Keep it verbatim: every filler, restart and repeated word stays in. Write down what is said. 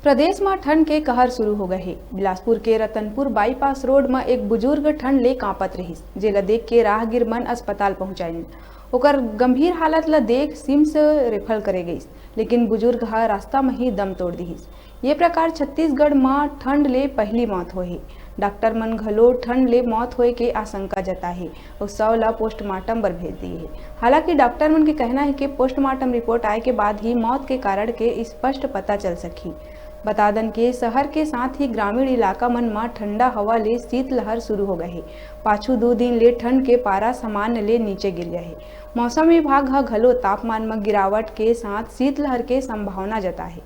प्रदेश म ठंड के कहर शुरू हो गए हे। बिलासपुर के रतनपुर बाईपास रोड म एक बुजुर्ग ठंड ले कांपत रहिस, जेला देख के राहगीर मन अस्पताल पहुंचाइन। ओकर गंभीर हालत ल देख सिम्स रेफर करे गइस, लेकिन बुजुर्ग ह रास्ता म ही दम तोड़ दिहिस। ये प्रकार छत्तीसगढ़ म ठंड ले पहली मौत होए हे। डॉक्टर मन घलो ठंड ले मौत होए के आशंका जताए हे अउ शव ल पोस्टमार्टम बर भेज दिए हे। हालांकि डॉक्टर मन के कहना हे कि पोस्टमार्टम रिपोर्ट आए के बाद ही मौत के कारण के स्पष्ट पता चल सकही। बता दन कि शहर के साथ ही ग्रामीण इलाका मन म ठंडा हवा ले शीतलहर शुरू हो गए हे। पाछू दू दिन ले ठंड के पारा सामान्य ले नीचे गिर गए हे। मौसम विभाग ह घलो तापमान म गिरावट के साथ शीतलहर के संभावना जताए हे।